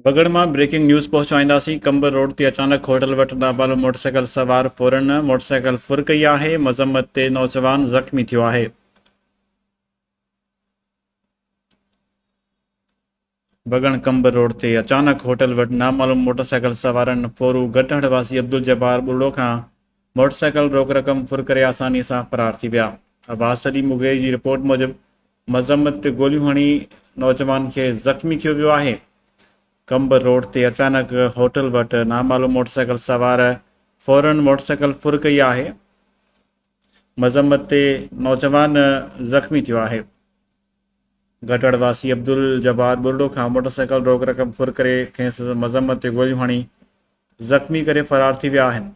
وڳڻ مان breaking news پهچائينداسين، Qambar road تي اچانڪ هوٽل وٽ نابالغ موٽرسائيڪل سوار ڦورن موٽرسائيڪل ڦر ڪئي آهي، مذمت تي نوجوان زخمي ٿيو آهي. وڳڻ قمبر روڊ تي اچانڪ هوٽل وٽ نامعلوم موٽرسائيڪل سوارن ڦورو گٽهڙ واسي عبدالجبار ٻرڙو کان موٽرسائيڪل روڪ رقم ڦر ڪري آساني سان فرار ٿي ويا. عباس علي مغيري جي رپورٽ موجب مذمت تي گوليون هڻي نوجوان کي زخمي ڪيو ويو آهي. قمبر روڊ تي اچانڪ هوٽل وٽ نامعلوم موٽرسائيڪل سوار فورن موٽرسائيڪل ڦر ڪئي آهي. مذمت تي نوجوان زخمي ٿيو آهي. گٽڙ واسي عبدالجبار ٻرڙو کان موٽرسائيڪل روڪ رقم ڦر ڪري کيس مذمت تي گوليون هڻي زخمي ڪري فرار ٿي ويا آهن.